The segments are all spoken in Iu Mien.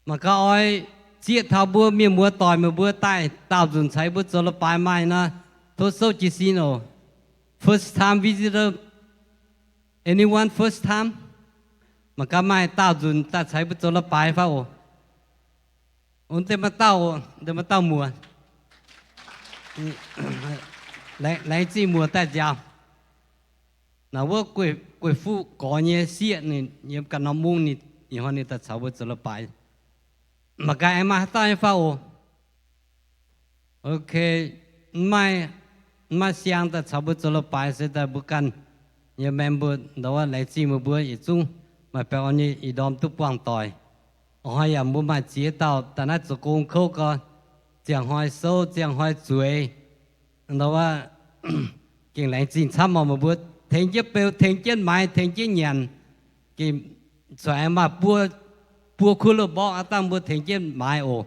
Mangc gaax oix zieqv taux mbuo mienh muoz doic meih mbuo daaih daauh nzunc caux mbuo zoux leiz-baaix maaih nor, tov souv jiez sin oc. First time visitor? Anyone first time? Mangc gaax maaih daauh nzunc daaih caux mbuo zoux leiz-baaix fai oc. Ov, deix maaih dauh, deix maaih dauh muoz. Laengz zingh muoz daaih nziaaux. Naaiv wuov gueiv fuqv gorx nyei sieqv ninh yiem ganh norm mungv, ninh ih hnoi ninh daaih caux mbuo zoux leiz-baaix. Mangc gaax aengx maaih haaix dauh nyei fai oc. Ok, maiv, maiv siang daaih caux mbuo zoux leiz-baaix se daaih mbuo ganh nyei member ndau wuov. Laengz zingh meih mbuo yietc zungv maaih baengh orn nyei ih ndorm duqv buangh doic. Ih hnoi yaac mbuo maaih ziex dauh daaih naaiv zoux gong kouv gau, ziangh hnoi souv, ziangh hnoi zueiz. Ndau wuov, gengh laengz zingh camv oc meih mbuo tengx jienv beu, tengx jienv maaiz, tengx jienv nyanc. Gengh corc aengx maaih buo, buo kuv loz-mborqv aqv, dangh mbuo tengx jienv maaiz oc,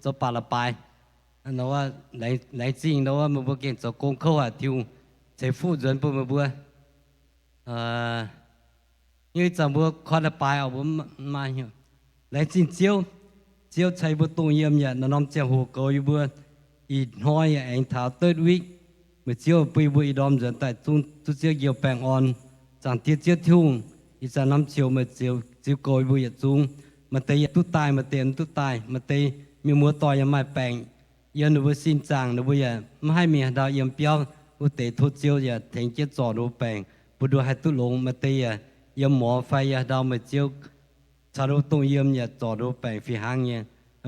zoux baac la'baaix. Laengz zingh ndau wuov meih mbuo gengh zoux gong kouv haic, Tin-Hungh ceix fuqv nzuonx bun meih mbuo. Ih zanc mbuo koi leiz-baaix oc, mbuo maaih, laengz zingh Ziouv. Ziouv cai mbuo dongh yiem yaac norm-norm ziangh hoc goux yie mbuo. Ih hnoi yaac aengx taux third week, meih Ziouv bun yie mbuo ih ndorm nzuonx daaih zungv duqv Ziouv njoux baengh orn. Zaangc Diex Ziouv Tin-Hungh, ih zanc norm ziouc meih ziouc goux yie mbuo yietc zungv. Maaih deix yaac duqv daaih, maaih deix mv duqv daaih, maaih deix mienh muoz doic yaac maaih baengc yiem ninh mbuo sin zaangc, ninh mbuo yaac mv haih mingh haaix ndau yiem biauv. Wuov deix tov Ziouv yaac tengx jienv zorc ninh mbuo baengc, bun ninh mbuo haih duqv longx. Maaih deix yaac yiem morz fai yaac haaix ndau, meih Ziouv caux ninh mbuo dongh yiem yaac zorc ninh mbuo baengc fih hnangv nyei.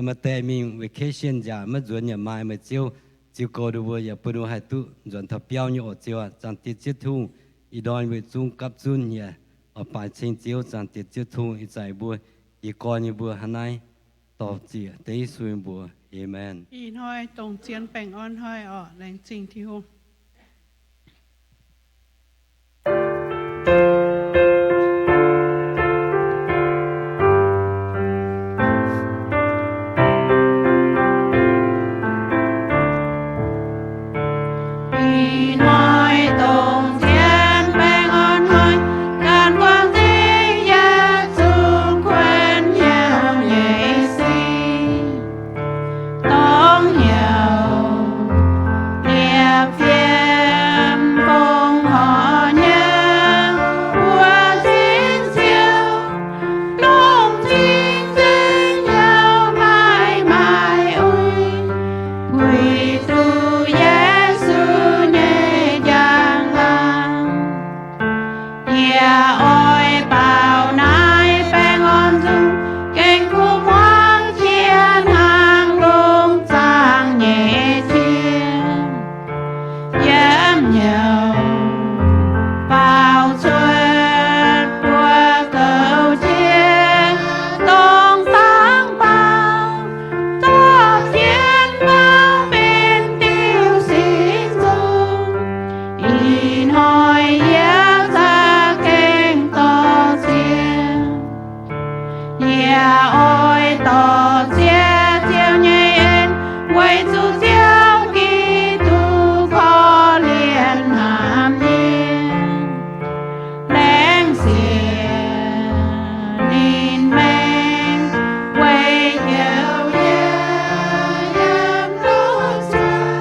Maaih deix mingh vacation yaac maiv nzuonx yaac maaih, meih Ziouv ziux goux ninh mbuo yaac bun ninh mbuo haih duqv nzuonx taux biauv nyei oc Ziouv aac. Zaangc Diex Ziouv Tin-Hungh, ih ndorm weic zungv gapv zunv yaac oix baaix ceng Ziouv. Zaangc Diex Ziouv Tin-Hungh, ih zanc yie mbuo jiez gorn yie mbuo hnangv naaiv, dorh ziec dengv Yesu nyei mbuox. Aamen. Ih hnoi dongh zien baengh orn hnoi oc. Laengz zingh Tin-Hungh. Ih hnoi dongh zien baengh orn hnoi, ganh guangc zingh yietc zungv kuonx hnyouv nyei sic. Dongh hnyouv liepc fiem fongc horc nyei buoz-zingh siou, longc cing-nzengc hnyouv maiv maaih uix, puix zuqc Yesu nyei njang-laangc. Yie oix baaux naaiv baengh orn nzung, gengh kuv muangx jiex hnangv longx zaangc nyei qiex. Yiem hnyouv faaux cuotv buoz-goux jiex, dongh zaangc baaux zorqv jienv ngau benx diuh sin nzung. Ih hnoi yie za'gengh dorh ziex. Yie oix dorh ziex Ziouv nyei en, weic zuqc Ziouv Giduc korv-lienh hnamv yie. Laengz zingh ninh maengx weic heuc yie yiem lungh cuotv, weic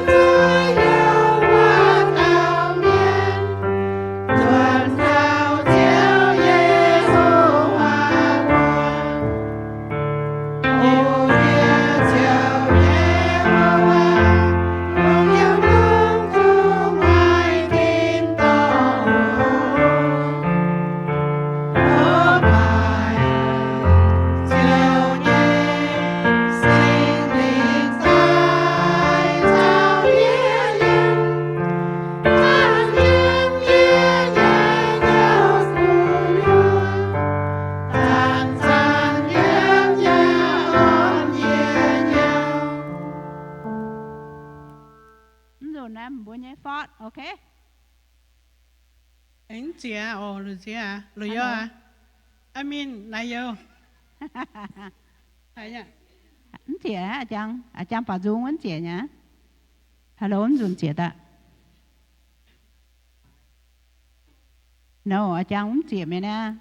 zuqc yie yiem wuov dauh mienh, nzuonx taux Ziouv Yesu waac mbuox. O yie Ziouv Yehowa, dongh yiem lungh zuqc maaih tin-dorngh oc. Tov baaix Ziouv nyei Singx Lingh daaih caux yie yiem, zanc yiem yie nyei hnyouv gu'nyuoz, zanc-zanc yiem yaac orn yie hnyouv. Mv nzunc naaiv mbuo nyei fortv, okay? Mv zieqc oc, Lucia, Lucia. I mean, Nai Youh. Mv zieqc, a'jang, a'jang Baac Nzung mv zieqc nyei. Hello, mv nzunc zieqc daaih. No, a'jang mv zieqc mi'aqv naaiv.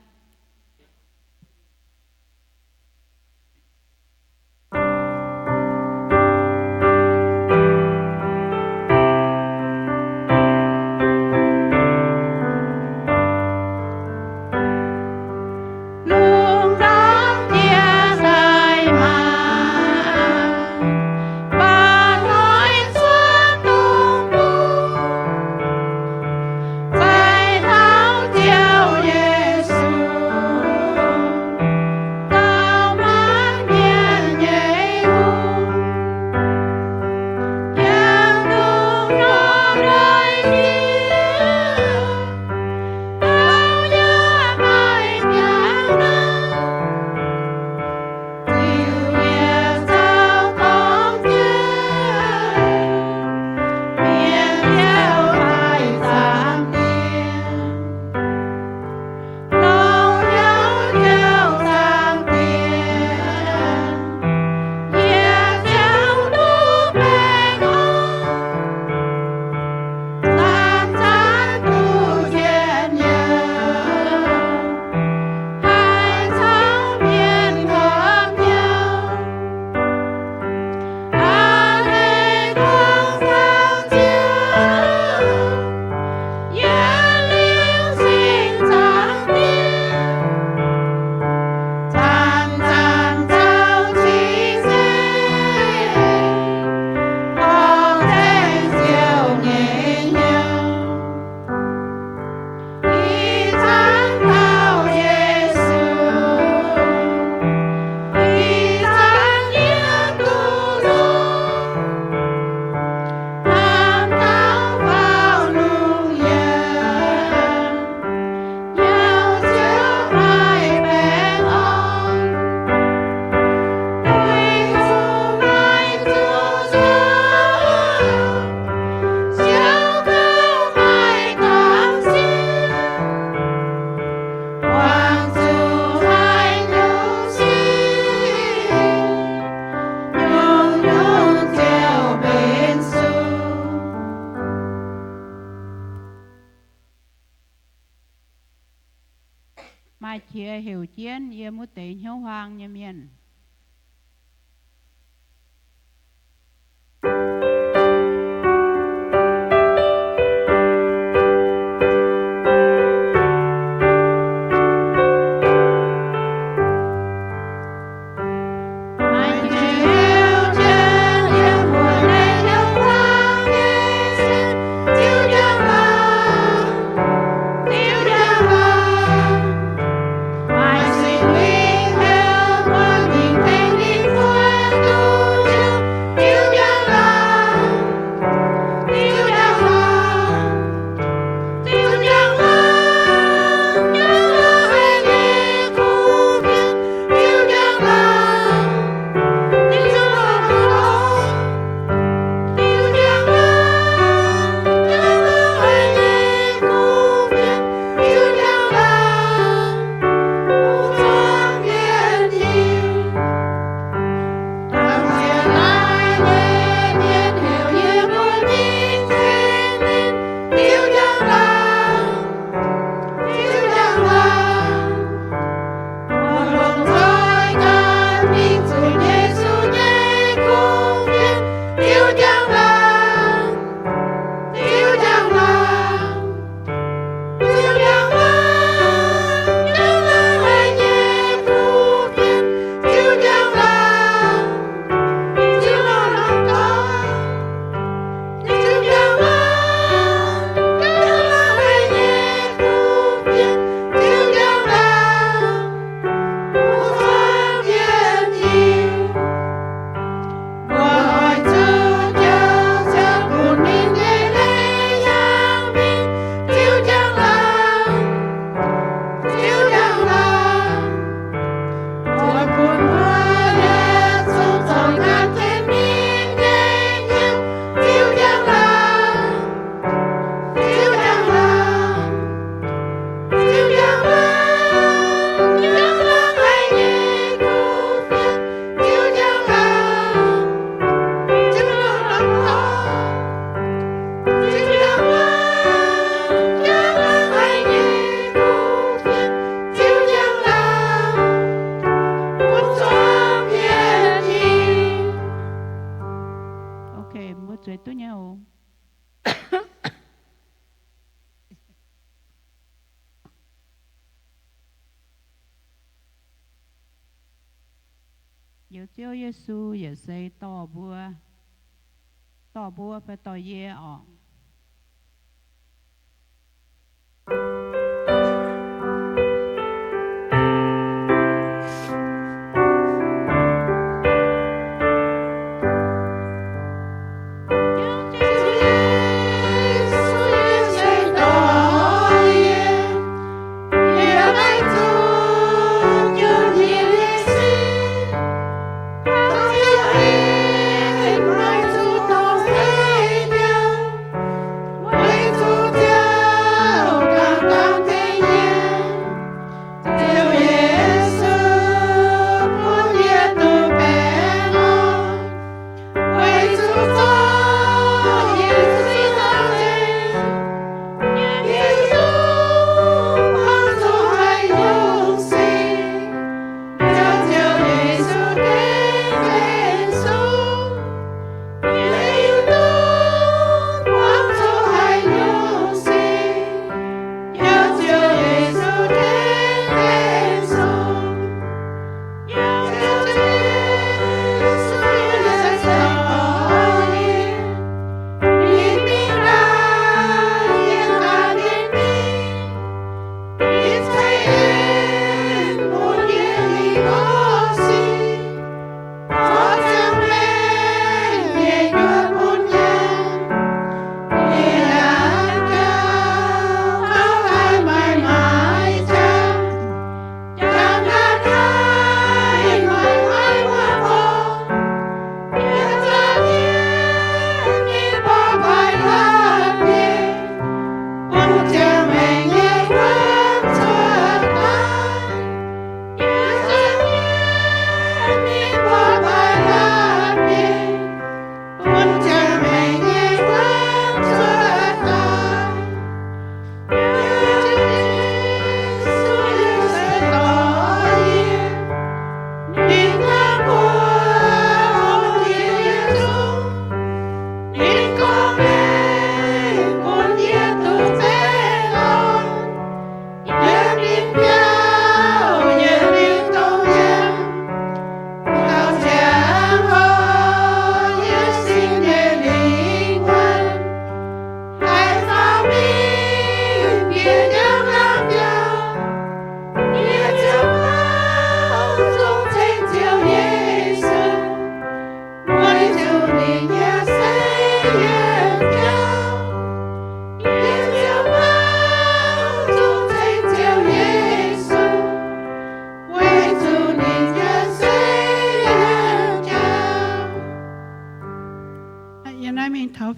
Maaih qiex heuc jienv yiem wuov deix hnyouv huaang nyei mienh. Ok, mbuo zueiz duqv nyei oc. Yietc Ziouv Yesu yietc seix dorh mbuo, dorh mbuo fai dorh yie oc.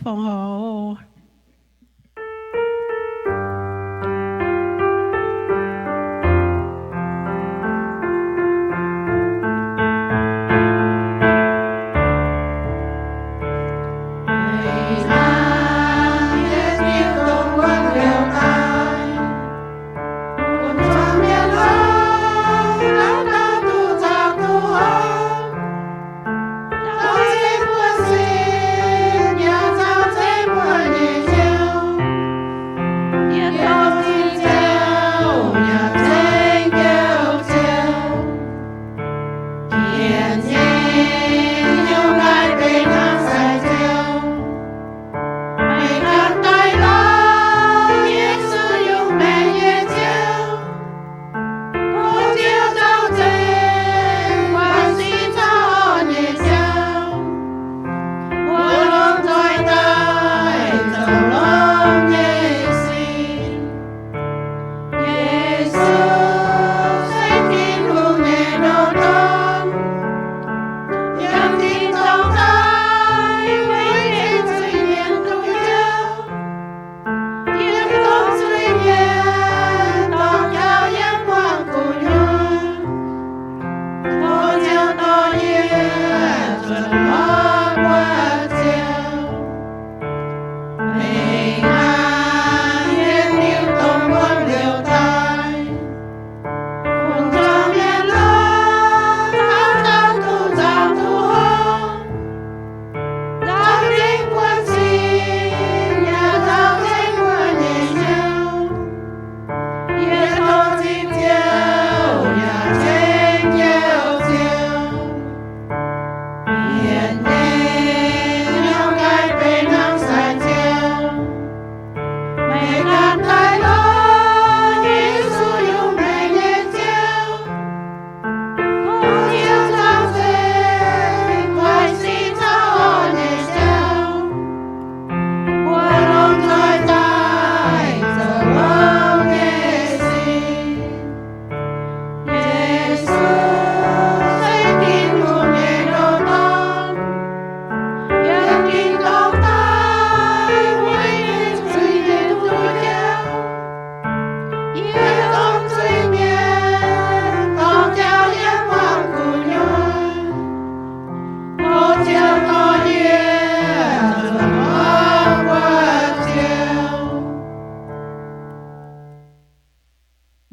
fongc houx.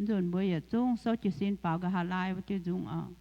Nzunc mbuo yietc zungv souv jiez sin baaux nqa'haav laai wuov diuh nzung oc.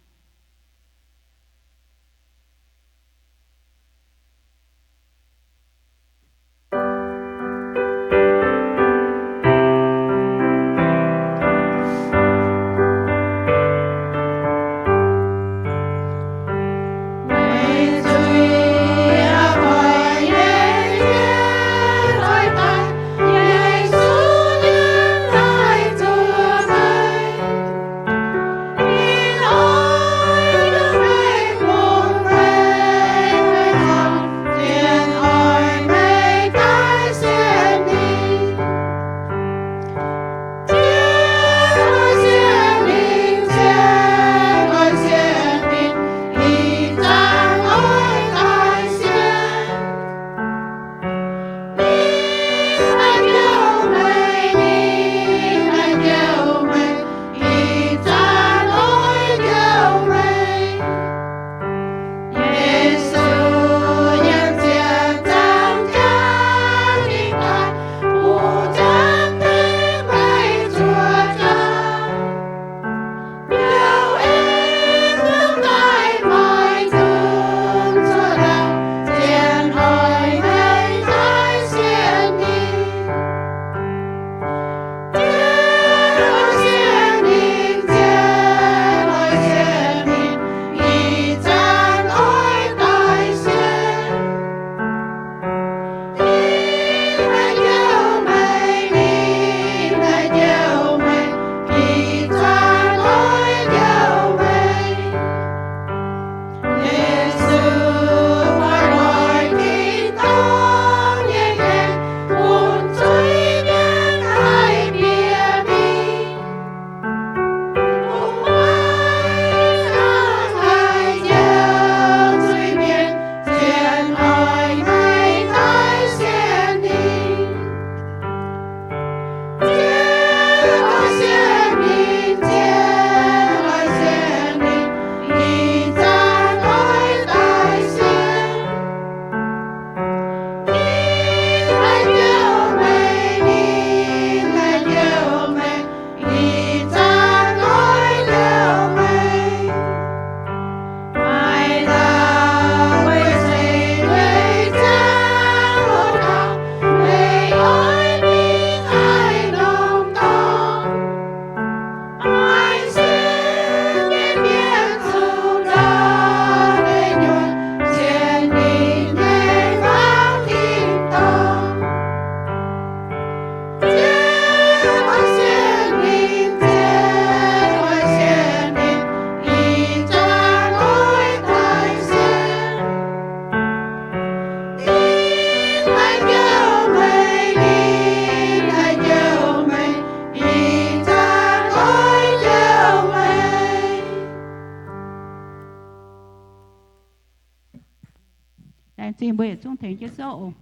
Zingh mbuo yietc zungv tengx jienv souv oc.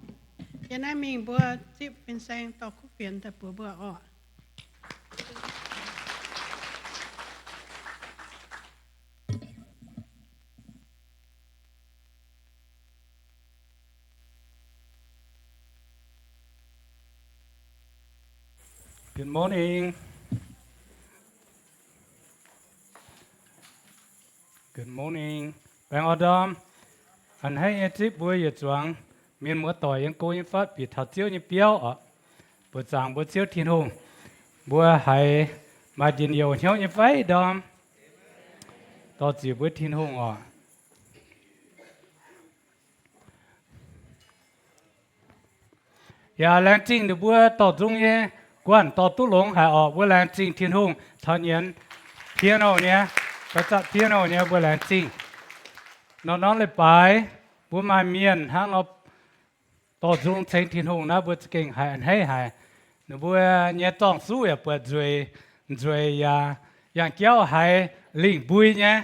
Yie naaiv mingh mbuo zipv fin-saeng dorh kuv fienx daaih buoz mbuo oc. Good morning. Good morning. Baengh orn ndorm. A'hneiv nyei zipv mbuo yietc zuangx mienh muoz-doic yiem go nyei fatv bieqc taux Ziouv nyei biauv oc. Buoz-zaangc mbuo Ziouv Tin-Hungh. Mbuo haiz maaih njien-youh hnyouv nyei fai ndorm? Dorh ziec mbuo Tin-Hungh oc. Yaac laengz zingh ninh mbuo dorh nzung nyei guanh dorh duqv longx haic orqc. Mbuo laengz zingh Tin-Hungh taux nyienz piano nyei, fai zatv piano nyei, mbuo laengz zingh. Norm-norm leiz-baaix mbuo maaih mienh hnangv nor dorh nzung ceng Tin-Hungh naaiv, mbuo za'gengh haiz a'hneiv haic. Ninh mbuo nyei zorng-suv yaac buatc nzueic, nzueic yaac yangh jauv haiz lingh mbui nyei,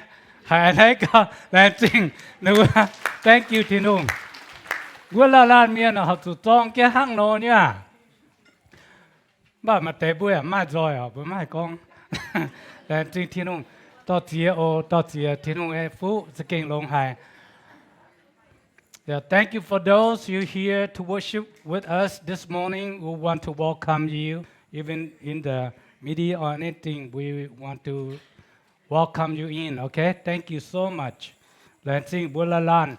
haiz a'hneiv gauh laengz zingh ninh mbuo. Thank you Tin-Hungh. Mbuo laanh laanh mienh horpc zuqc zorng jienv hnangv nor nyei aac. Mv baac maaih deix mbuo yaac maaih nzoih oc, mbuo maiv haih gorngv. Laengz zingh Tin-Hungh. Dorh ziex oc, dorh ziex, Tin-Hungh nyei fuqv za'gengh longx haic. Yeah, thank you for those you here to worship with us this morning. We want to welcome you, even in the media or anything, we want to welcome you in, okay? Thank you so much. Laengz zingh mbuo laanh laanh.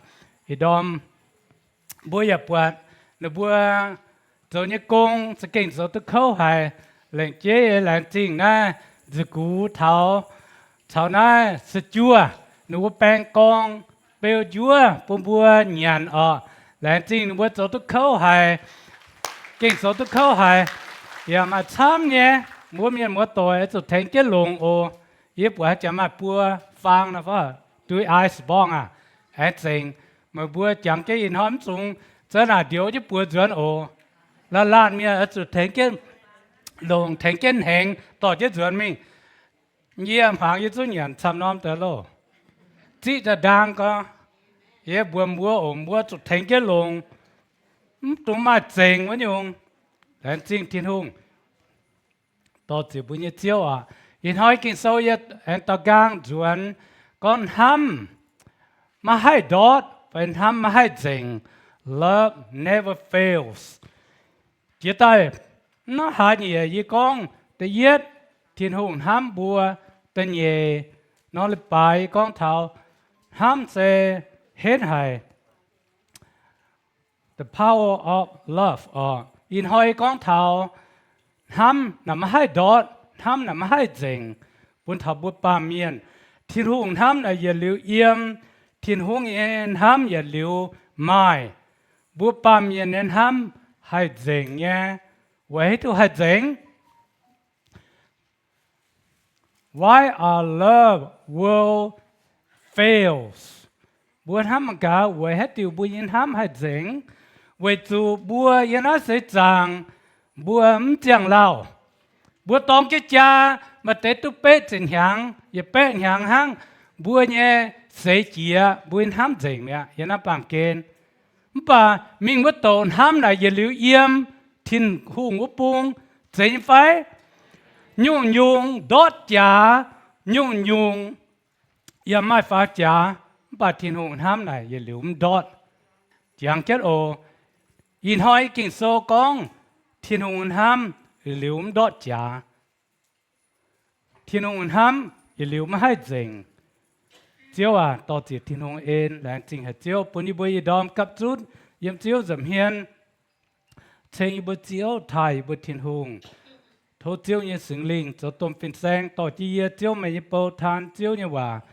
Ih ndorm mbuo yaac buatc ninh mbuo zoux nyei gong za'gengh zoux duqv kouv haic. Lengc jeiv laengz zingh naaiv nzih gux taux, caux naaiv se juoh, ninh mbuo baeng gorng beu njuov bun mbuo nyanc orqc. Laengz zingh ninh mbuo zoux duqv kouv haic, gengh zoux duqv kouv haic. Yaac maaih camv nyei, mbuo mienh muoz-doic oix zuqc tengx jienv longx oc. Yie buatc haaix zanc maaih buo faang nor, fai duqv ai sborng aac, aengx zengc. Meih mbuo jangx jienv ih hnoi mv zungx za'naaic ndioux jienv buoz nzuonx oc. Laanh laanh mienh oix zuqc tengx jienv longc, tengx jienv hnengx, dorh jienv nzuonx mingh. Yie hmuangx yie zungv nyanc camv norm deix loh. Ziqv daaih ndaang gorngv, yie mbuox mbuo oc, mbuo zuqc tengx jienv longx, mv dungx maaih zengc wuov nyungc. Laengz zingh Tin-Hungh. Dorh ziec mbuo nyei Ziouv aac. Ih hnoi Ging-Sou yie aengx daux nqaang nzuonx gorngv hnamv maiv haih ndortv fai hnamv maiv haih nzengc. Love never fails. Jiex daaih mv norm hlaax nyieqc yie gorngv da'yietv, Tin-Hungh hnamv mbuo. Da'nyeic, norm leiz-baaix yie gorngv taux hnamv se henv haic. The power of love oc. Ih hnoi gorngv taux hnamv naaic maiv haih ndortv, hnamv naaic maiv haih nzengc, bun taux mbuo baamh mienh. Tin-Hungh hnamv naaic yietc liuz yiem, Tin-Hungh nyei hnamv yietc liuz maaih. Mbuo baamh mienh nyei hnamv haih nzengc nyei. Weic haaix diuc haih nzengc? Why our love world fails? Mbuo hnamv mangc gaax, weic haaix diuc mbuo nyei hnamv haih nzengc? Weic zuqc mbuo yiem naaiv seix zaangc, mbuo mv ziangh lauh. Mbuo dorng jienv jaa, maaih deix duqv betv ziepc hnyangx, yietc baeqv hnyangx hnangv, mbuo nyei seix jiex, mbuo nyei hnamv nzengc mi'aqv yiem naaiv baamh gen. Mv baac mingh wuov douc hnamv naaic yietc liuz yiem, Tin-Hungh wuov bung, zeiz nyei fai? Nyungc-nyungc ndortv jaax, nyungc-nyungc yaac maaih faaux jaax, mv baac Tin-Hungh hnamv naaic yietc liuz mv ndortv. Jangx jienv oc. Ih hnoi Ging-Sou gorngv Tin-Hungh hnamv yietc liuz mv ndortv jaax. Tin-Hungh hnamv yietc liuz maiv haih nzengc. Ziouv aac, dorh ziec Tin-Hungh en. Laengz zingh haic Ziouv bun yie mbuo ih ndorm gapv zunv yiem Ziouv nza'hmien ceng yie mbuo Ziouv, taaih yie mbuo Tin-Hungh. Tov Ziouv nyei Singx Lingh zoux domh fin-saeng dorh jienv yie, Ziouv, meih nyei bou taan Ziouv nyei waac.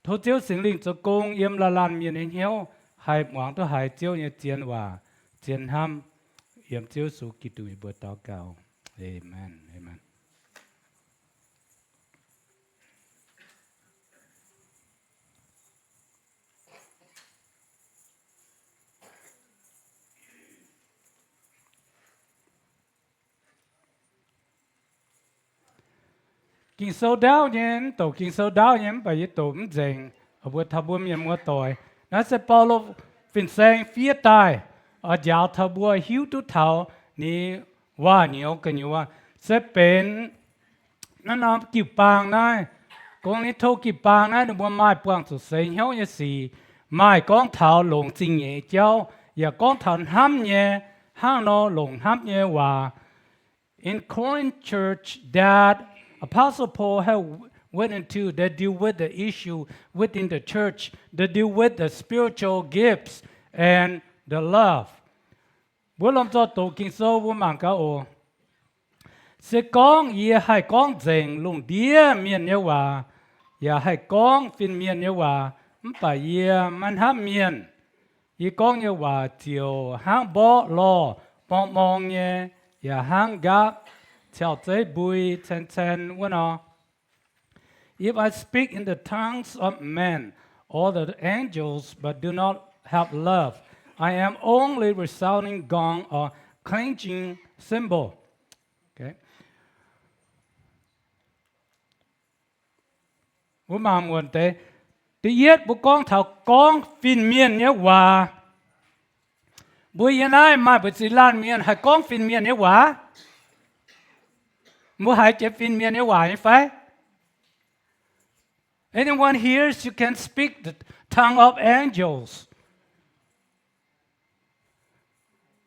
Tov Ziouv Singx Lingh zoux gong yiem laanh laanh mienh nyei hnyouv, haih muangx duqv haiz Ziouv nyei zien waac, zien hnamv. Yiem Ziouv Yesu Giduc nyei mbuox daux gaux. Aamen. Aamen. Ging-Sou ndaauv nyei, mv douc Ging-Sou ndaauv nyei, mv baac yie doqc mv nzengc. Mbuo taux mbuo mienh muoz-doic, naaiv se Baulo fin-saeng fiev daaih, oix njaaux taux mbuo hiuv duqv taux ninh waac-nyouz gu'nyuoz, se benx naaiv norm jiu-baang naaiv, Ko^lin^to jiu-baang naaiv, ninh mbuo maaih buangh zuqc seix hnyouv nyei sic, maaih gorngv taux longc zingh nyeic jauv, yaac gorngv taux hnamv nyei, hnangv nor longc hnamv nyei waac. In Corinth church that Apostle Paul have went into, they deal with the issue within the church. They deal with the spiritual gifts and the love. Mbuo lomh nzoih doqc Ging-Sou mbuo mangc gaax oc. Se gorngv yie haih gorngv nzengc lungh ndiev mienh nyei waac, yaac haih gorngv fin-mienh nyei waac, mv baac yie maiv hnamv mienh. Yie gorngv nyei waac ziouc hnangv mborqv lorh morng morng nyei, yaac hnangv nqaapv ciauh zeiv mbui cen cen wuov nor. If I speak in the tongues of men or the angels but do not have love, I am only resounding gong or clanging cymbal. Mbuo mangc muonc deix. Da'yietv mbuo gorngv taux gorngv fin-mienh nyei waac. Mbuo yiem naaiv maaih mbu'ziex laanh mienh haih gorngv fin-mienh nyei waac? Mbuo haiz jiex fin-mienh nyei waac nyei fai? Anyone here, you can speak the tongue of angels?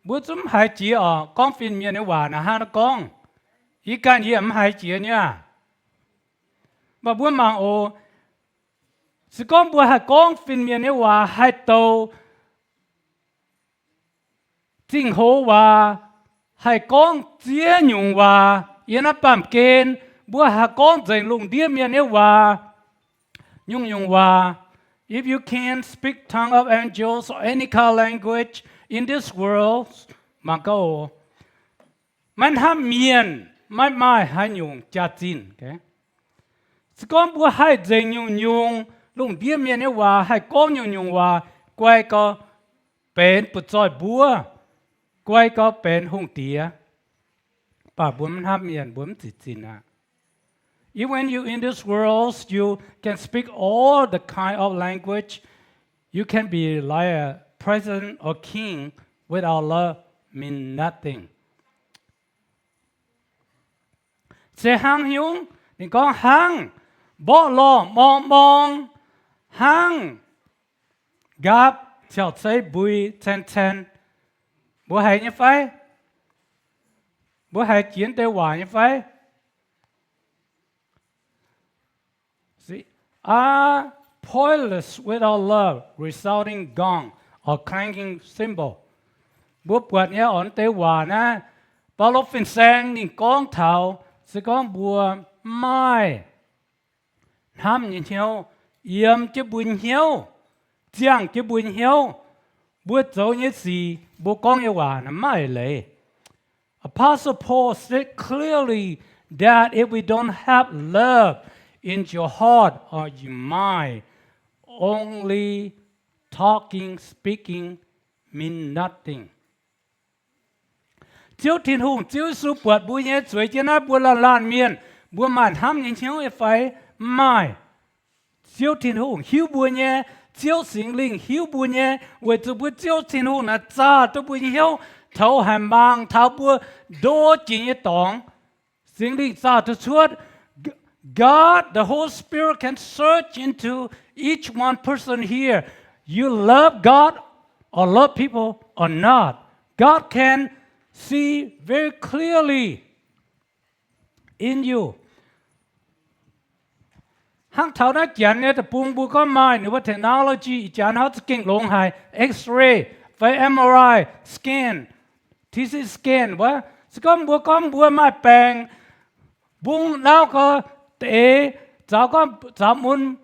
Mbuo zungv haiz jiex oc, gorngv fin-mienh nyei waac naaic hnangv naaiv gorngv. Yie ganh yie mv haiz jiex nyei aqv. Mv baac mbuo mangc oc, se gorngv mbuo haih gorngv fin-mienh nyei waac, haih douc zingh hoz waac, haih gorngv ziex nyungc waac yiem naaiv baamh gen, mbuo haih gorngv nzengc lungh ndiev mienh nyei waac, nyungc-nyungc waac. If you can speak tongue of angels or any kind of language in this world, mangc gaax oc, maiv hnamv mienh maiv maaih haaix nyungc jaax-zinh. Se gorngv mbuo haih nzengc nyungc-nyungc lungh ndiev mienh nyei waac, haih gorngv nyungc-nyungc waac, guai gau benx butv-zoih mbuov, guai gau benx hungh diex, mv baac mbuo mv hnamv mienh, mbuo mv zic zinh aqv. Even you in this world, you can speak all the kind of language. You can be like a president or king, without love, mean nothing. Se hnangv nyungc, ninh gorngv hnangv mborqv lorh morng morng, hnangv nqaapv ciauh zeiv mbui cen cen. Mbuo haiz nyei fai? Mbuo haiz jiex deix waac nyei fai? See, are pointless without love, resounding gong or clanging cymbal. Mbuo buatc nyei oc, deix waac naaiv, Baulo fin-saeng ninh gorngv taux, se gorngv mbuo mv maaih hnamv nyei hnyouv, yiem jienv mbuo nyei hnyouv, ziangh jienv mbuo nyei hnyouv, mbuo zoux nyei sic, mbuo gorngv nyei waac naaic mv maaih eix leiz. Apostle Paul said clearly that if we don't have love in your heart or your mind, only talking, speaking mean nothing. Ziouv Tin-Hungh, Ziouv Yesu buatc mbuo nyei zueiz jienv naaiv, mbuo laanh laanh mienh, mbuo maaih hnamv nyei hnyouv nyei fai? Mv maaih. Ziouv Tin-Hungh hiuv mbuo nyei. Ziouv Singx Lingh hiuv mbuo nyei, weic zuqc mbuo Ziouv Tin-Hungh naaic zaah duqv mbuo nyei hnyouv, toux haic mangc taux mbuo ndo jiex nyei dorngx. Singx Lingh zaah duqv cuotv. God, the Holy Spirit can search into each one person here. You love God or love people or not, God can see very clearly in you. Hnangv taux naaiv janx nyei deic-bung mbuo gorngv maaih ninh mbuo technology, ih jaax hnangv za'gengh longx haic, X-ray fai M R I scan, T C scan wuov. Se gorngv mbuo gorngv mbuo maaih baengc, mbungv nauv gau, deix, zaux gorngv zaux mun,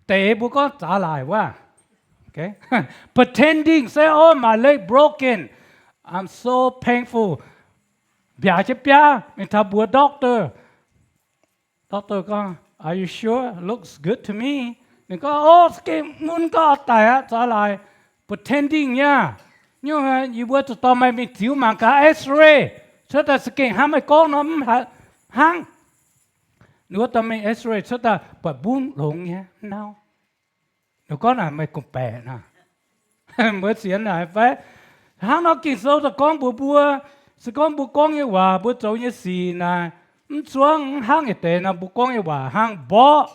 deix mbuo gorngv zaux laaic wuov. Pretending say, oh, my leg broken, I'm so painful. Mbiaac jienv biaav mingh taux mbuox doctor. Doctor gorngv, are you sure? Looks good to me. Ninh gorngv, o, za'gengh mun gau daic aqv, zaux laaic. Pretending nyei. Nyungc, yie mbuo zuqc dorh meih mingh ziux mangc gaax X-ray, cuotv daaih za'gengh hnangv meih gorngv nor mv hnangv. Ninh mbuo dorh mingh X-ray cuotv daaih buatc mbungv longx nyei, mv nauv. Ninh gorngv naaic meih gorngv-baeqc nor. Mbuo sienx naaic fai? Hnangv nor Ging-Sou daaih gorngv mbuox mbuo, se gorngv mbuo gorngv nyei waac, mbuo zoux nyei sic naaic, mv zuangv mv hnangv yietc deix nor, mbuo gorngv nyei waac hnangv mborqv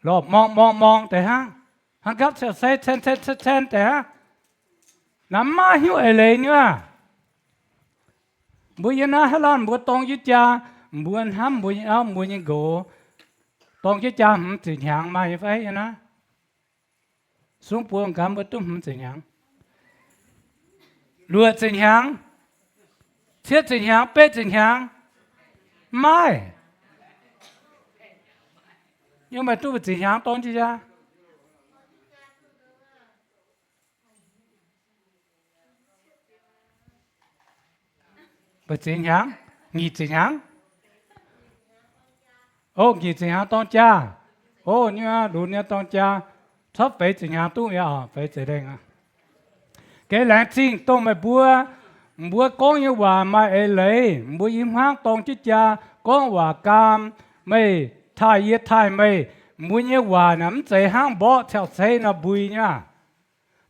lorh, morng morng morng deix hnangv, hnangv gapv ciauv sei cen cen cen cen deix hnangv. Naaiv maiv hiuv eix leiz nyei aqv. Mbuo yie naaiv haaix lauh mbuo dorng jienv jaa, mbuo hnamv mbuo nyei auv mbuo nyei nqox, dorng jienv jaa hmz ziepc hnyangx maaih nyei fai yie naaiv? Sung buonc gaax mbuo duqv hmz ziepc hnyangx, luoqc ziepc hnyangx, cietv ziepc hnyangx, betv ziepc hnyangx, maiv. Yie maaih duqv mbu'ziex hnyangx dorng jienv jaa? Mbu'ziex hnyangx? Nyic ziepc hnyangx? O, nyic ziepc hnyangx dorng jaa. O, nyei lunx nyei dorng jaa. Cuotv feix ziepc hnyangx duqv nyei oc, feix ziepc lengh. Geh laengz zingh dongh meih mbuo, mbuo gorngv nyei waac maaih eix leiz, mbuo i hmuangv dorng jienv jaa, gorngv waac gaam, meih taaih yie taaih meih, mbuo nyei waac naaic mv zeiz hnangv mborqv ciauv sei nor mbui nyei aqv.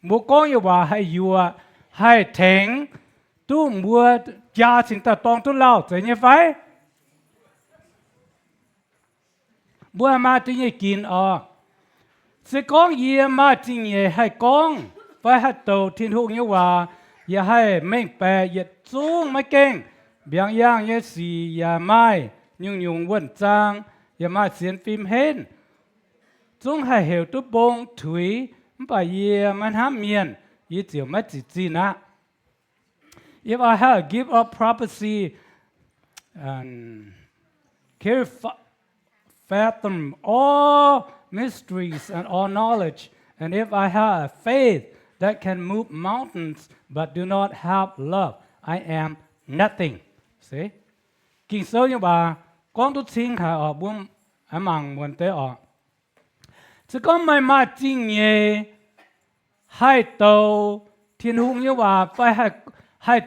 Mbuo gorngv nyei waac haih yuoqc, haih tengx duqv mbuo jaa cingx daaih dorng duqv lauh, zeiz nyei fai? Mbuo maaih zingh nyeic ginx oc. Se gorngv yie maaih zingh nyeic haih gorngv fai haih douc Tin-Hungh nyei waac, yaac haih mengh baeqc yietc zungv maiv gaengh mbiaangx yaangh nyei sic, yaac maaih nyungc-nyungc wuonh zaang, yaac maaih sienx fim henv, zungv haih heuc duqv mbong tuix, mv baac yie maiv hnamv mienh, yie ziouc maiv zic zinh aqv. If I had a gift of prophecy and carry fa-, fathom all mysteries and all knowledge, and if I had a faith that can move mountains but do not have love, I am nothing. See? Ging-Sou nyei waac gorngv duqv cing haic oc, mbuo mangc muonz deix oc. Se gorngv meih maaih zingh nyeic haih douc Tin-Hungh nyei waac fai haih, haih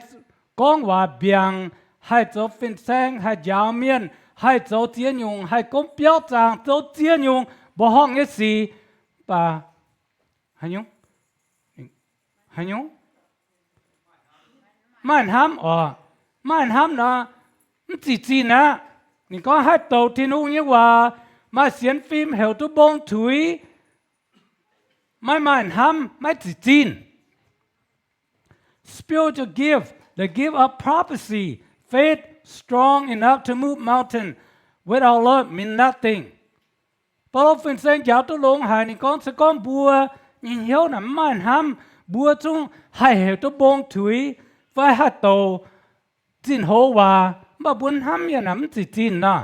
gorngv waac mbiaangc, haih zoux fin-saeng, haih njaaux mienh, haih zoux ziex nyungc, haih gomv biauv zaangc, zoux ziex nyungc mbuoqc horngh nyei sic, mv baac haaix nyungc, haaix nyungc, maaih hnamv oc, maaih hnamv nor, mv zic zinh aqv. Ninh gorngv haih douc Tin-Hungh nyei waac, maaih sienx fim heuc duqv mbong tuix, maiv maaih hnamv, maiv zic zinh. Spiritual gift, the gift of prophecy, faith strong enough to move mountain, without love mean nothing. Baulo fin-saeng njaaux duqv longx haic, ninh gorngv se gorngv mbuo nyei hnyouv naaic mv maaih hnamv, mbuo zungv haih heuc duqv mbong tuix fai haih douc zinh hoz waac, mv baac mbuo hnamv mienh naaic mv zic zinh nor.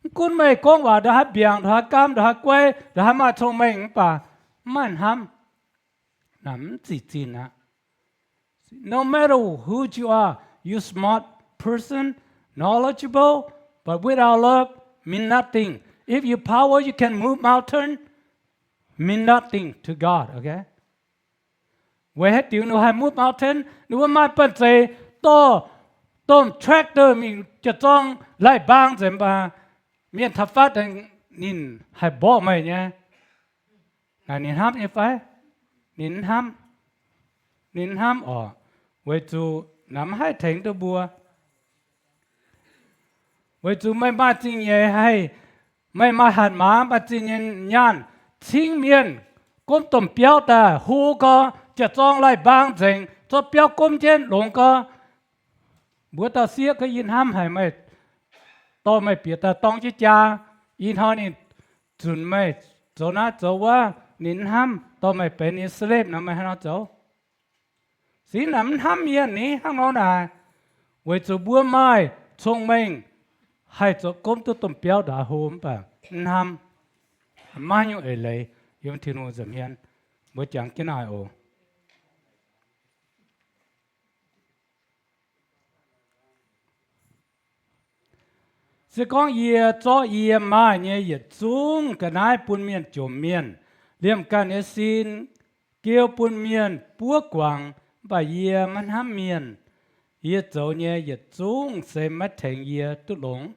Mv gunv meih gorngv waac ndongc haaix mbiaangc, ndongc haaix gaam, ndongc haaix guai, ndongc haaix maaih cong-mengh mv baac mv maaih hnamv, naaic mv zic zinh aqv. No matter who you are, you smart person, knowledgeable, but without love, mean nothing. If you power, you can move mountain, mean nothing to God, okay? Weic haaix diuc ninh haih move mountain? Ninh mbuo maaih banh zeic dorh, dorh tractor mingh jiez zorng laih mbaang nzengc mv baac mienh taux fatv ninh haih mborqv meih nyei. Naaic ninh hnamv nyei fai? Ninh mv hnamv. Ninh mv hnamv oc. Weic zuqc naaic mv haih tengx duqv mbuo. Weic zuqc meih maaih zingh nyeic haih, meih maaih hatc maaz, maaih zingh nyeic nyaanh cingv mienh, gomv domh biauv daaih hlo gau, jiez zorng laih mbaang nzengc, zorqv biauv gomv jienv longx gau. Mbuo dauh sieqv gorngv, yie hnamv haic meih, dorh meih bieqc daaih dorng jienv jaa. Ih hnoi ninh zunc meih zoux naaiv zoux wuov, ninh mv hnamv, dorh meih benx ninh slave nor, meih haaix nor zoux? Singx naaic mv hnamv mienh ni hnangv nor naaic, weic zuqc mbuo maaih cong-mengh haih zoux gomv duqv domh biauv ndongc haaix hlo mv baac mv hnamv, maiv nyungc eix leiz yiem Tin-Hungh nza'hmien. Mbuo jangx jienv naaic oc. Se gorngv yie zorqv yie maaih nyei yietc zungv ga'naaiv bun mienh jomc mienh, liemh ganh nyei sin geu bun mienh buov guangc, mv baac yie maiv hnamv mienh, yie zoux nyei yietc zungv se maiv tengx yie duqv longx.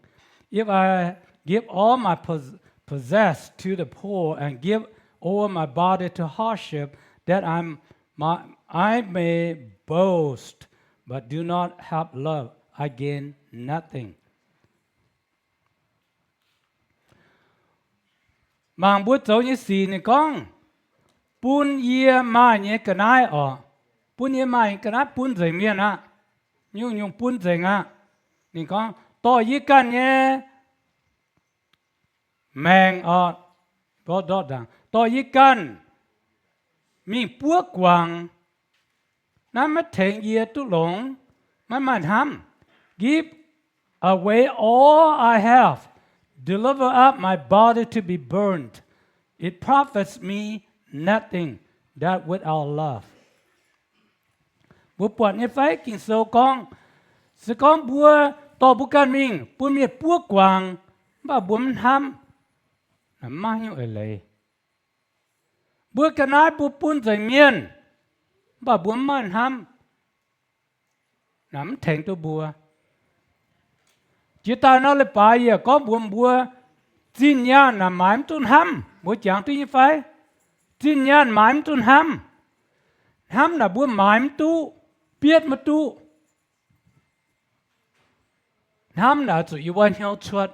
If I give all my pos-, possess to the poor and give over my body to hardship, that I'm, my, I may boast, but do not have love, I gain nothing. Mangc mbuo zoux nyei sic, ninh gorngv, bun yie maaih nyei ga'naaiv oc. Bun yie maaih nyei ga'naaiv bun nzengc mienh aqv. Nyungc-nyungc bun nzengc aqv. Ninh gorngv, dorh yie ganh nyei maengc oc, dorh yie ganh mingh buov guangc. Naaiv maiv tengx yie duqv longx, maiv maaih hnamv. Give away all I have, deliver up my body to be burned. It profits me nothing that without love. Mbuo buatc nyei fai? Ging-Sou gorngv, se gorngv mbuo dorh mbuo ganh mingh bun mienh buov guangc, mv baac mbuo mv hnamv, maiv nyungc eix leiz. Mbuo ga'naaiv mbuo bun nzengc mienh, mv baac mbuo mv maaih hnamv, naaic mv tengx duqv mbuo. Jiex daaih nor leiz-baaix yaac gorngv mbuox mbuo, zinh nyaanh naaic maaiz mv duqv hnamv. Mbuo jangx duqv nyei fai? Zinh nyaanh maaiz mv duqv hnamv. Hnamv naaic mbuo maaiz mv duqv, bietv maiv duqv. Hnamv naaic zuqc yiem wuov hnyouv cuotv,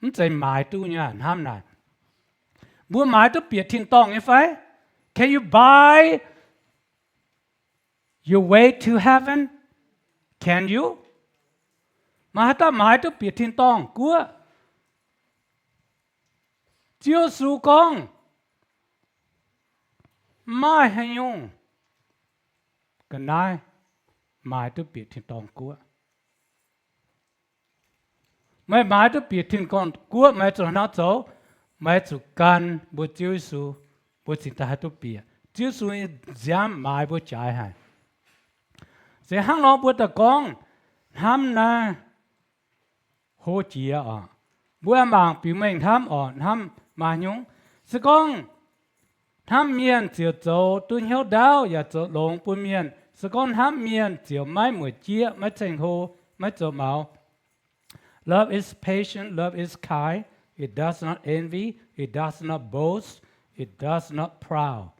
mv zeiz maaiz duqv nyei hnamv naaic. Mbuo maaiz duqv bieqc tin-dorngh nyei fai? Can you buy your way to heaven? Can you? Maaih haaix dauh maaiz duqv bieqc tin-dorngh guoqv? Ziouv Yesu gorngv, maaih haaix nyungc ga'naaiv maaiz duqv bieqc tin-dorngh guoqv. Meih maaiz duqv bieqc tin-dorngh guoqv, meih zuqc hnangv haaix nor zoux? Meih zuqc gan mbuo Ziouv Yesu, mbuo cingx daaih haih duqv bieqc. Ziouv Yesu nyei nziaamv maaiz mbuo jaaix haic. Se hnangv nor mbuo daaih gorngv, hnamv naaiv hlo jiex oc. Mbuo mangc biux mengh hnamv oc, hnamv maaih nyungc. Se gorngv hnamv mienh ziouc zoux duqv hnyouv ndaauv yaac zoux longx bun mienh. Se gorngv hnamv mienh ziouc maiv mueic jieqv, maiv ceng-hlo, maiv zoux maux. Love is patient, love is kind. It does not envy, it does not boast, it does not proud.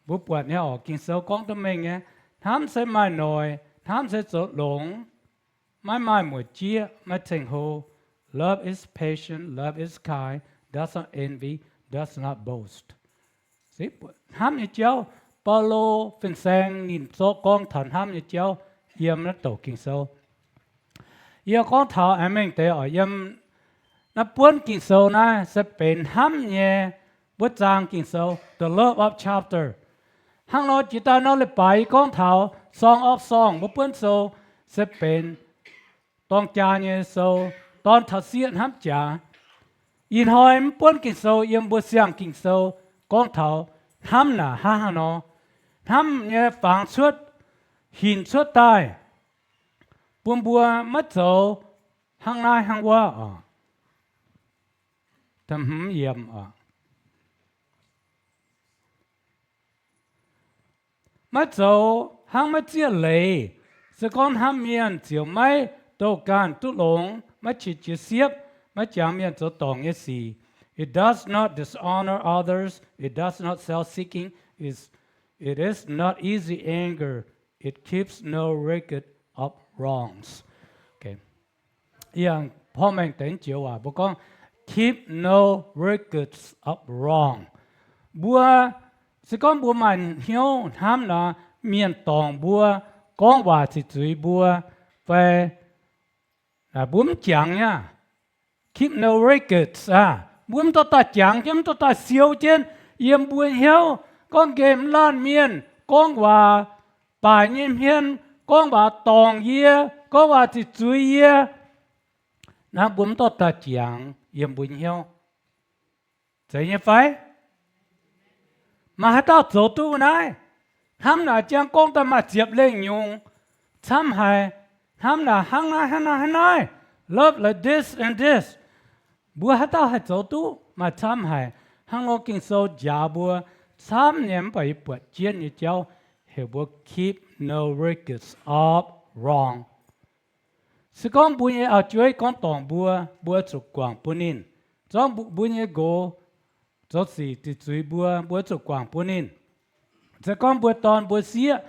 Mbuo buatc nyei oc, Ging-Sou gorngv duqv mengh nyei, hnamv se maaih noic, hnamv se zoux longx, maiv maaih mueic jieqv, maiv ceng-hlo. Love is patient, love is kind, does not envy, does not boast. Hnamv nyei jauv, Baulo fin-saeng ninh zorqv gorngv taux hnamv nyei jauv yiem naaiv douc Ging-Sou. Yie gorngv taux aengx mengh deix oc, yiem naaiv buonv Ging-Sou naaiv se benx hnamv nyei wuov zaang Ging-Sou, the love of chapter. Hnangv nor jiex daaih nor leiz-baaix yie gorngv taux Song of Song wuov buonv sou se benx dorng jaa nyei sou, dorn taux sieqv hnamv jaax. Ih hnoi mv buonv Ging-Sou, yiem mbuo siang Ging-Sou gorngv taux hnamv naaic hnangv haaix nor. Hnamv nyei fangx cuotv, hinc cuotv daaih, bun mbuo maiv zoux hnangv naaiv hnangv wuov oc. Maiv zoux hnangv maiv zieqv leiz. Se gorngv hnamv mienh ziouc maiv douh ganh duqv longx, maiv qiex jiez siepv, maiv jangx mienh zoux dorngc nyei sic. It does not dishonor others. It does not self-seeking. It, it is not easy anger. It keeps no record of wrongs. Yangh porv mengh deix joux waac mbuo gorngv, keep no records of wrong. Mbuo, se gorngv mbuo maaih hnyouv hnamv nor, mienh dorngc mbuo, gorngv waac ziqc zuiz mbuo, fai mbuo mv jangx nyei. Keep no records aqv. Mbuo mv dorh daaih jangx jienv, mv dorh daaih siou jienv yiem mbuo hnyouv, gorngv nqemh laanh mienh gorngv waac baaic nyei hmien, gorngv waac dorngc yie, gorngv waac ziqc zuiz yie. Naaiv mbuo mv dorh daaih jangx yiem mbuo hnyouv. Zeiz nyei fai? Maaih haaix dauh zoux duqv naaiv? Hnamv naaic jangx gorngv daaih maaih ziepc lengh nyungc camv haic. Hnamv naaic hnangv naaiv, hnangv naaiv, hnangv naaiv. Love like this and this. Mbuo haaix dauh haih zoux duqv maaih camv haic? Hnangv nor Ging-Sou njaaux mbuo camv nyei, mv baac yie buatc jienv nyei jauv heuc mbuo keep no records of wrong. Se gorngv mbuo nyei auv-jueiv gorngv dorngc mbuo, mbuo zuqc guangc bun ninh. zorqv mbuo nyei nqox zoux sic deic zuiz mbuo, mbuo zuqc guangc bun ninh. Se gorngv mbuo dorn mbuo sieqv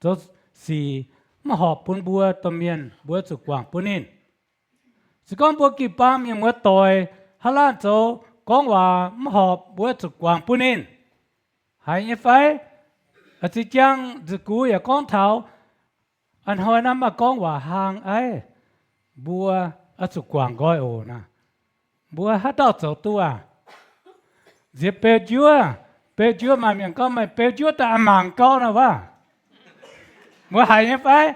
zoux sic mv horpc bun mbuo domh mienh, mbuo zuqc guangc bun ninh. Se gorngv mbuo gih baamh mienh muoz-doic haaix laanh zoux gorngv waac mv horpc, mbuo zuqc guangc bun ninh. Haiz nyei fai? Zinh jangx nza'gux yaac gorngv taux, a'hnoi naaiv maaih gorngv waac hlang aiv, mbuo oix zuqc guangc nqoi oc naaic. Mbuo haaix dauh zoux duqv aac? Nziex beu njuov, beu njuov maaih mienh gorngv meih beu njuov daaih a'mangc gau naaic wuov. Mbuo haiz nyei fai?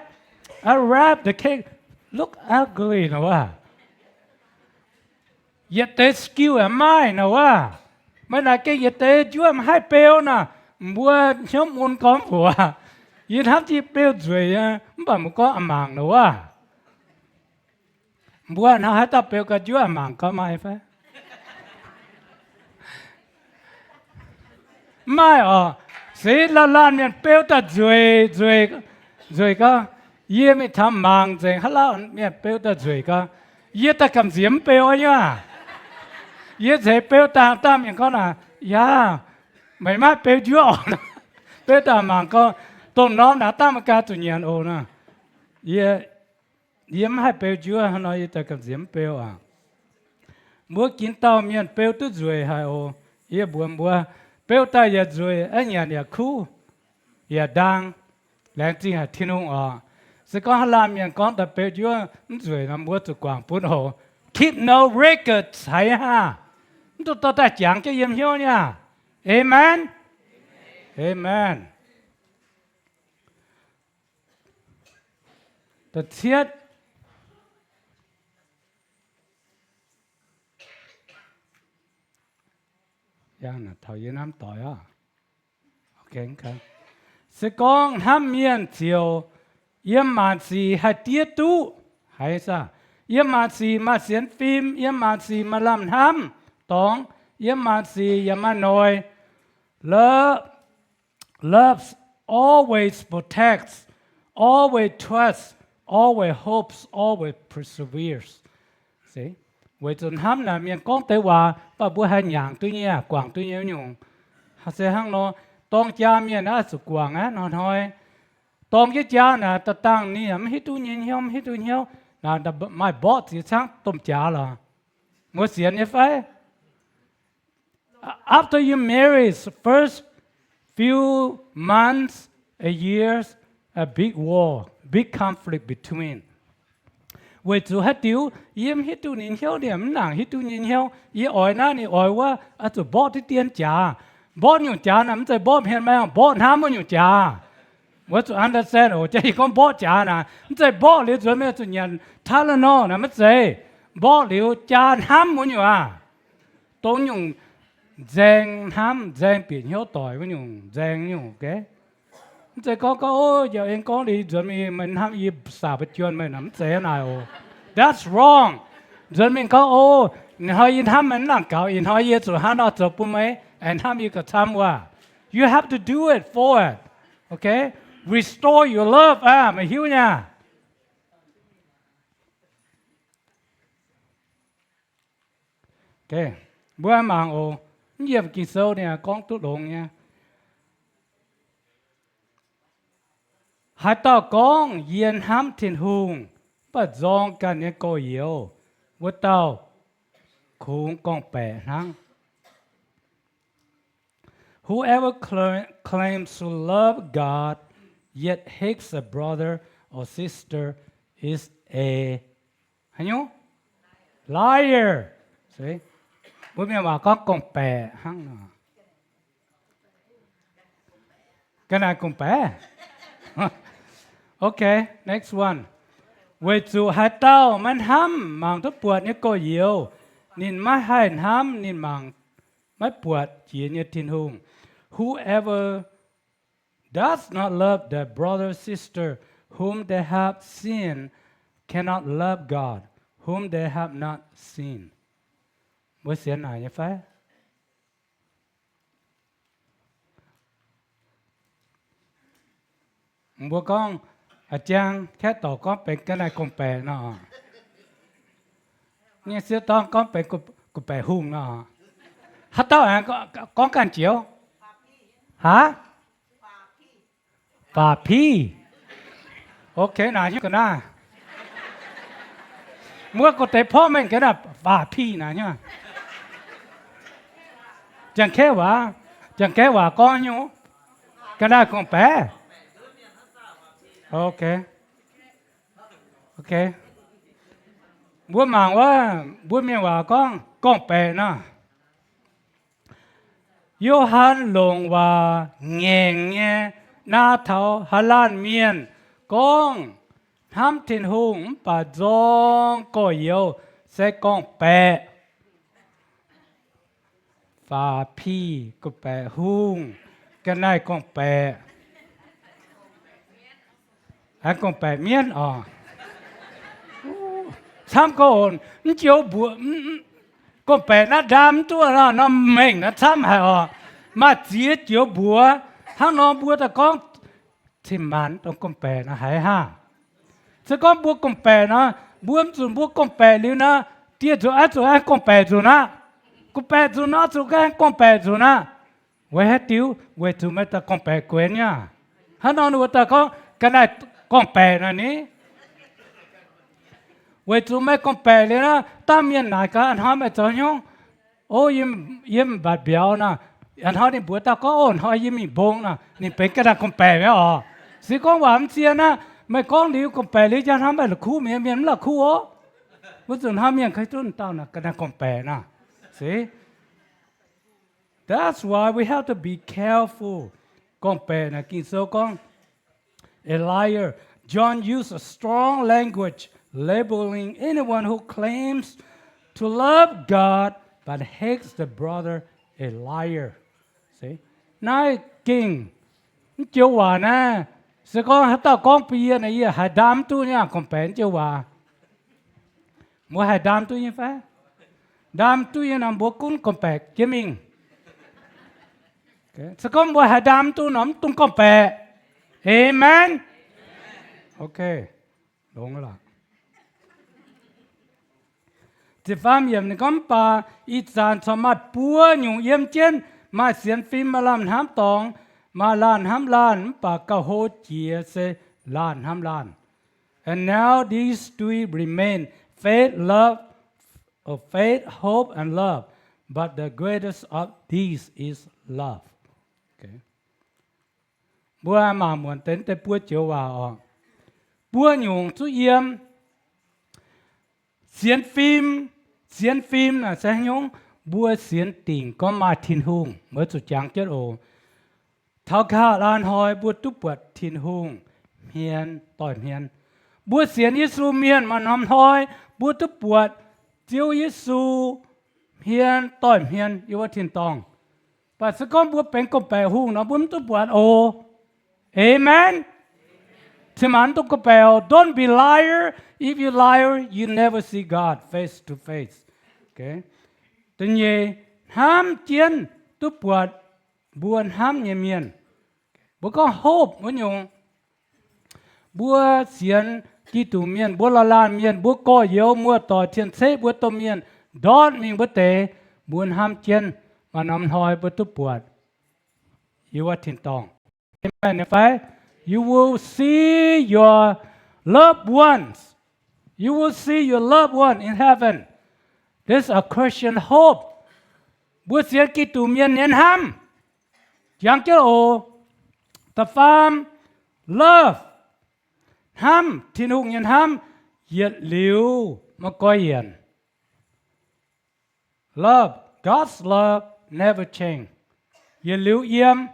I wrap the cake, look ugly naaic wuov. Yietc deix skill yaac maiv maaih naaic wuov. Meih naaic gengh yietc deix njuov maiv haih beu naaic, mbuo hnyouv mun gorngv mbuox, yie hnamv jiex beu nzueic nyei, mv baac mbuo gorngv a'mangc naaic wuov. Mbuo hnangv haaix dauh beu gau njuov a'mangc gau maaih fai? Mv maaih oc. Se laanh laanh mienh beu daaih nzueic, nzueic, nzueic gau. Yie mingh taux mangc nzengc, haaix lauh mienh beu daaih nzueic gau. Yie daaih gamh nziex mv beu nyei aav. Yie nzengc beu daaih, dangh mienh gorngv naaic, yaac meih maiv beu njuov oc. Beu daaih mangc gau, dongh norm naaic dangh meih ganh zuqc nyanc oc naaic. Yie, yie mv haih beu njuov, hnangv nor yie daaih gamh nziex mv beu aac. Mbuo ginv dauh mienh beu duqv nzueic haic oc. Yie mbuox mbuo, beu daaih yaac nzueic, aqv nyanc yaac kuv, yaac ndaang, laengz zingh haic Tin-Hungh oc. Se gorngv haaix laanh mienh gorngv daaih beu njuov mv nzueic nor, mbuo zuqc guangc bun oc. Keep no record ceix haah. Mv duqv dorh daaih jangx jienv yiem hnyouv nyei aac. Amen. Amen. Da'cietv, taux yie hnamv doic oc. Se gorngv hnamv mienh ziouc yiem maanc sic haih diev duqv. Haiz saah? Yiem maanc sic maaih sienx fim, yiem maanc sic maaih lamh hnamv dorngx, yiem maanc sic yaac maaih noic. Love, love always protects, always trusts, always hopes, always perseveres. Se, weic zuqc hnamv naaic mienh gorngv deix waac, mv baac mbuo haih nyaangc duqv nyei, guangc duqv nyei nyungc. Se hnangv nor, dorng jaa mienh naaiv zuqc guangc aqv hnoi-hnoi. Dorng jienv jaa naaic, da'dangh ninh yaac mv hiuv duqv nyei hnyouv, mv hiuv duqv hnyouv, naaic maaih mborqv ziex caangv domh jaax lorqc. Mbuo sienx nyei fai? After you marry, first few months, a years, a big war, big conflict between. Weic zuqc haaix diuc? Yie mv hiuv duqv ninh hnyouv, ninh mv nangc hiuv duqv yie hnyouv. Yie oix naaiv, ninh oix wuov, oix zuqc mborqv diqv dien jaax. Mborqv nyungc jaax naaic mv zeiz mborqv hmien maengh, mborqv hnamv wuov nyungc jaax. Mbuo zuqc understand oc. Jang yie gorngv mborqv jaax naaic, mv zeiz mborqv liuz nzuonx mingh zuqc nyanc Tylenol naaic, maiv zeiz. Mborqv liuz jaa hnamv wuov nyungc aac. Dongh nyungc nzaeng hnamv, nzaeng bieqc hnyouv doic wuov nyungc, nzaeng nyungc, okay? Mv zeiz gorngv, gorngv, o, yaac aengx gorngv liuz nzuonx mingh meih hnamv yie saah mbuo juonh meih naaic, mv zeiz naaic oc. That's wrong. Nzuonx mingh gorngv, o, ninh hnoi yie hnamv meih mv nangc gaux, ih hnoi yie zuqc hnangv nor zoux bun meih, aengx hnamv yie gauh camv wuov. You have to do it forward. Okay? Restore your love aac, meih hiuv nyei aac. Okay. Mbuo mangc oc. Mv yiem Ging-Sou ninh gorngv duqv longx nyei. Haaix dauh gorngv, yie hnamv Tin-Hungh, mv baac nzorng ganh nyei gorx-youz, wuov dauh kungx gorngv-baeqc hnangv. Whoever cla-, claims to love God yet hates a brother or sister is a, haaix nyungc? Liar. Se, mbuo mienh waac gorngv gorngv-baeqc hnangv nor. Ga'naaiv gorngv-baeqc. Okay, next one. Weic zuqc haaix dauh maiv hnamv mangc duqv buatc nyei gorx-youz, ninh maiv haih hnamv ninh mangc maiv buatc jiex nyei Tin-Hungh. Whoever does not love their brother or sister whom they have seen cannot love God whom they have not seen. Mbuo sienx naaic nyei fai? Mbuo gorngv, a'jang kaeqv dorc gorngv benx ga'naaiv gorngv-baeqc nor. Nyei sieqv dorn gorngv benx gorngv-baeqc. Gorngv-baeqc hungh nor. Haaix dauh aengx gorngv ganh joux? Haav? Faaux-piv. Ok, naaic hnyouv ga'naaiv. Muoqv gorqv deix porv mengh ga'naaiv faaux-piv naaic hnyouv. Janx-kaeqv waac, Janx-kaeqv waac gorngv hnyouv ga'naaiv gorngv-baeqc. Ok. Ok. Mbuo mangc wuov, mbuo mienh waac gorngv gorngv-baeqc nor. Yo^han longc waac ngaengc nyei naa taux haaix laanh mienh gorngv, hnamv Tin-Hungh mv baac nzorng gorx-youz se gorngv-baeqc. Faaux-piv, gorngv-baeqc hungh, ga'naaiv gorngv-baeqc. Aengx gorngv-baeqc mienv oc. Camv gorx-youz, mv joux mbuox, gorngv-baeqc naaiv ndaam mv duqv nor, norm mengh naaiv camv haic oc. Maaih ziex joux mbuox hnangv nor mbuo daaih gorngv, cin-maanc dongh gorngv-baeqc naaiv haiz hnangv. Se gorngv mbuo gorngv-baeqc nor, mbuo mv zuqc mbuo gorngv-baeqc liuz nor, dieh nzunc aengx zuqc aengx gorngv-baeqc nzunc aqv. Gorngv-baeqc nzunc nor zuqc aengx gorngv-baeqc nzunc aqv. Weic haaix diuc? Weic zuqc meih daaih gorngv-baeqc guenx nyei aqv. Hnangv nor ninh mbuo daaih gorngv ga'naaiv gorngv-baeqc naaic ni. Weic zuqc meih gorngv-baeqc liuz nor, dangh mienh naaic gaax, a'hnoi meih zoux hnyouv? O, yie mv baac mbiauz nor. A'hnoi ninh mbuox daaih gorngv, O, a'hnoi yie mingh mbong nor, ninh benx ga'naaiv gorngv-baeqc nyei oc. Se gorngv waac mv zien aqv, meih gorngv liuz gorngv-baeqc liuz, njang hnoi meih la'kuqv mienh, mienh mv la'kuqv oc. Wuov zanc hnoi mienh kaaih duqv dauh naaic ga'naaiv gorngv-baeqc nor. See? That's why we have to be careful. Gorngv-baeqc naaic Ging-Sou gorngv, a liar. John used a strong language labeling anyone who claims to love God but hates the brother a liar. See? Naaiv gengh mv joux waac naaiv, se gorngv haaix dauh gorngv bun yie naaic, yie haiz ndaam mv duqv nyei aqv, gorngv-baeqc mv joux waac. Mbuo haiz ndaam duqv nyei fai? Ndaam duqv nyei nor mbuo gunv gorngv-baeqc jienv mingh. Se gorngv mbuo haiz ndaam duqv nor mv dungx gorngv-baeqc. Amen. Ok. Longx lorqc. Ziepc faam yiemc ninh gorngv, Mv baac ih zanc corc maaih buo nyungc yiem jienv, maaih sienx fim, maaih laanh hnamv dorngx, maaih laanh hnamv laanh, mv baac gauh hlo jiex se laanh hnamv laanh. And now these three remain: faith, love, or faith, hope, and love. But the greatest of these is love. Mbuo mangc muonc deix deix buo joux waac oc. Buo nyungc zuqv yiem. Sienx fim, sienx fim naaic se haaix nyungc? Mbuo sienx dingc gorngv maaih Tin-Hungh, mbuo zuqc jangx jienv oc. Taux nqa'haav laanh hnoi mbuo duqv buatc Tin-Hungh hmien doix hmien. Mbuo sienx Yesu mienh maaih norm hnoi mbuo duqv buatc Ziouv Yesu hmien doix hmien yiem wuov tin-dorngh. Mv baac se gorngv mbuo benx gorngv-baeqc hungh nor, mbuo mv duqv buatc oc. Amen. Cin-maanc mv dungx gorngv-baeqc oc. Don't be liar. If you liar, you never see God face to face. Da'nyeic, hnamv jienv duqv buatc mbuo hnamv nyei mienh. Mbuo gorngv hope wuov nyungc. Mbuo sienx Giduc mienh, mbuo laanh laanh mienh, mbuo gorx-youz, muoz-doic, cien-ceqv, mbuo domh mienh ndortv mingh wuov deix, mbuo hnamv jienv maaih norm hnoi mbuo duqv buatc yiem wuov tin-dorngh. Amen fai? You will see your loved ones. You will see your loved one in heaven. This is a Christian hope. Mbuo sienx Giduc mienh nyei hnamv. Jangx jienv oc. Da'faam, love. Hnamv, Tin-Hungh nyei hnamv yietc liuz maiv goiv yienc. Love, God's love never change. Yietc liuz yiem,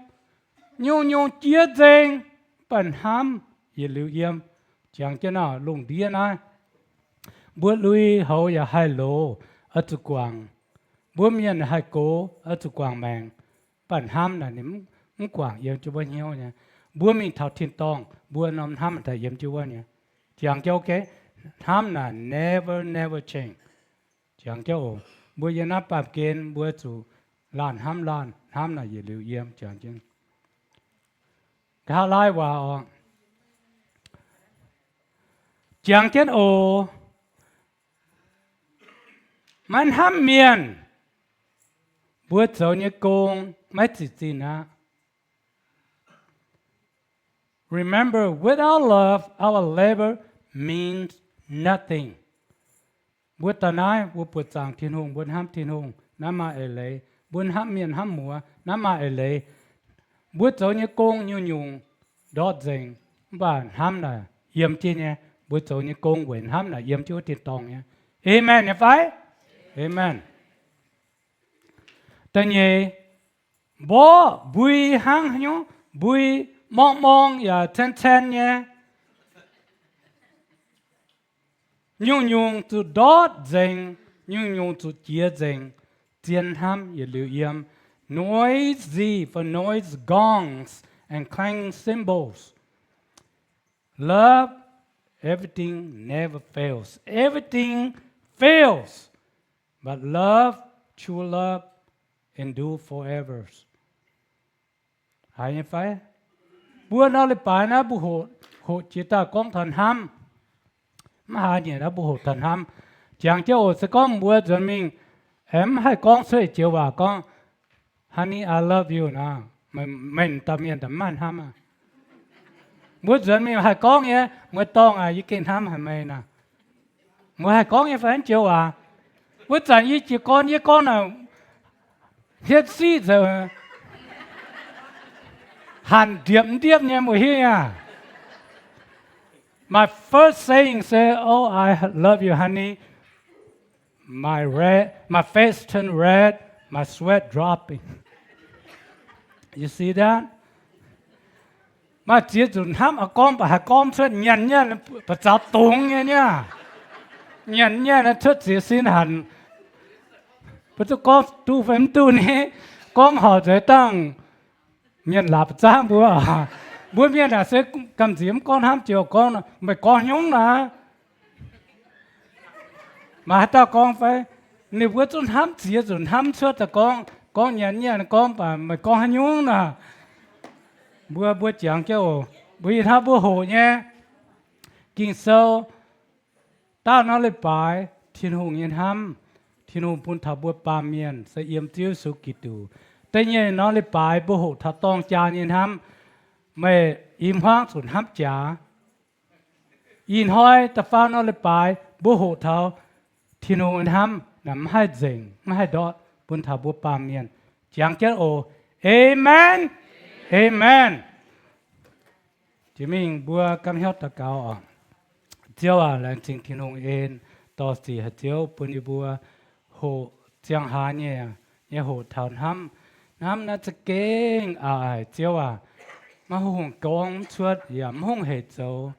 nyungc-nyungc jiex nzengc, mv baac hnamv yietc liuz yiem. Jangx jienv naaiv lungh ndiev naaiv, mbuo lui-houx yaac haih loz, oix zuqc guangc. Mbuo mienh haih gox, oix zuqc guangc maengc. Mv baac hnamv naaic ninh mv guangc yiem jienv wuov hnyouv nyei. Mbuo mingh taux tin-dorngh, mbuo norm hnamv daaih yiem jienv wuov nyei. Jangx jienv, hnamv naaic never, never change. Jangx jienv oc. Mbuo yiem naaiv baamh gen mbuo zuqc laanh hnamv laanh, hnamv naaic yietc liuz yiem. Jangx jienv, nqa'haav laai waac oc. Jangx jienv oc. Maiv hnamv mienh, mbuo zoux nyei gong maiv zic zinh aqv. Remember, without love, our labor means nothing. Mbuo daaih naaiv, mbuo buoqc zaangc Tin-Hungh, mbuo hnamv Tin-Hungh, naaiv maaih eix leiz. Mbuo hnamv mienh hnamv muoz, naaiv maaih eix leiz. Mbuo zoux nyei gong nyungc-nyungc ndortv nzengc, mv baac hnamv naaic yiem jienv nyei. Mbuo zoux nyei gong weic hnamv naaic yiem jienv wuov tin-dorngh nyei. Amen nyei fai? Amen. Da'nyeic, mborqv mbui hnangv haaix nyungc, mbui morng-morng yaac cen-cen nyei. Nyungc-nyungc zuqc ndortv nzengc, nyungc-nyungc zuqc jiex nzengc, zien hnamv yietc liuz yiem. Noisy for noise gongs and clanging cymbals. Love, everything never fails. Everything fails, but love, true love, endure forever. Haiz nyei fai? Mbuo nor leiz-baaix naaiv mbuo hoqc, hoqc jiex daaih gorngv taux hnamv. Mv haaix nyungc naaiv mbuo hoqc taux hnamv. Jangx jienv oc, se gorngv mbuo nzuonx mingh, aengx mv haih gorngv cuotv joux waac gorngv, Honey, I love you naaic, meih dauh mienh mv maaih hnamv aqv. Mbuo nzuonx mingh haih gorngv nyei, Meih dorngh aac, yie gengh hnamv haic meih naaic. Mbuo haih gorngv nyei fai joux waac? Wuov zanc yie jiez gorn yie gorngv naaic, hietv siqv nzengc, hanc ndiepv ndiepv nyei, mbuo hiuv aqv. My first saying say, Oh, I love you, honey. My red, my face turn red, my sweat dropping. You see that? Maaih ziex nzunc hnamv aqv, gorngv baac haih gorngv cuotv nyanc nyanc, ba'zaux dungz nyei niaa. Nyanc nyanc cuotv ziex sin hanc. Mbuo zuqc gorngv duqv fai mv duqv ni? Gorngv horc nzengc dangh mienh laatc ba'zangv mbuo. Mbuo mienh aah, se gamh nziex mv gorngv hnamv joux gorngv, Meih gorngv haaix nyungc naaic? Maaih haaix dauh gorngv fai? Ninh mbuo zuqc hnamv ziex nzunc hnamv cuotv daaih gorngv, gorngv nyanc nyanc gorngv baac meih gorngv haaix nyungc naaic? Mbuo, mbuo jangx jienv oc. Mbuo ih hnoi mbuo hoqc nyei Ging-Sou, daauh nor leiz-baaix Tin-Hungh nyei hnamv, Tin-Hungh bun taux mbuo baamh mienh se yiem Ziouv Yesu Giduc. Da'nyeic nor leiz-baaix mbuo hoqc taux dorng jaa nyei hnamv. Meih i hmuangv zuqc hnamv jaax. Ih hnoi da'faam nor leiz-baaix mbuo hoqc taux Tin-Hungh nyei hnamv naaic mv haih nzengc, mv haih ndortv, bun taux mbuo baamh mienh. Jangx jienv oc. Aamen. Aamen. Jiex mingh mbuo gapv hnyouv daux gaux oc. Ziouv aac, laengz zingh Tin-Hungh en, dorh sic haic Ziouv bun yie mbuo hoqc ziangh hlaax nyei, nyei hoqc taux hnamv. Hnamv naaiv za'gengh a'aic, Ziouv aac, maiv hungh gorngv mv cuotv yaac mv hungh heic zoux.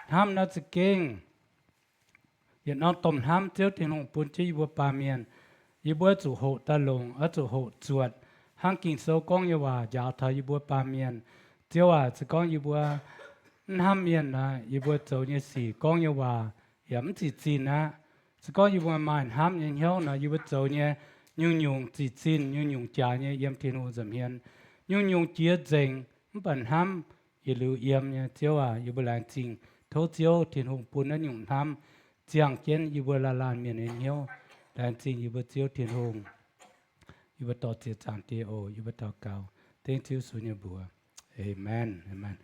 Hnamv naaiv za'gengh yietc norm domh hnamv Ziouv Tin-Hungh bun jienv yie mbuo baamh mienh. Yie mbuo zuqc hoqc daaih longc, oix zuqc hoqc zuotc hnangv Ging-Sou gorngv nyei waac njaaux taux yie mbuo baamh mienh. Ziouv aac, se gorngv yie mbuo mv hnamv mienh nor, yie mbuo zoux nyei sic, gorngv nyei waac yaac mv zic zinh aqv. Se gorngv yie mbuo maaih hnamv nyei hnyouv nor, yie mbuo zoux nyei nyungc-nyungc zic zinh, nyungc-nyungc jaax nyei yiem Tin-Hungh nza'hmien. Nyungc-nyungc jiex nzengc mv baac hnamv yietc liuz yiem nyei. Ziouv aac, yie mbuo laengz zingh. Tov Ziouv Tin-Hungh bun naaiv nyungc hnamv ziangh jienv yie mbuo laanh laanh mienh nyei hnyouv. Laengz zingh yie mbuo Ziouv Tin-Hungh. Yie mbuo dorh ziex zaangc Diex oc. Yie mbuo daux gaux dengv Ziouv Yesu nyei mbuox. Aamen. Aamen.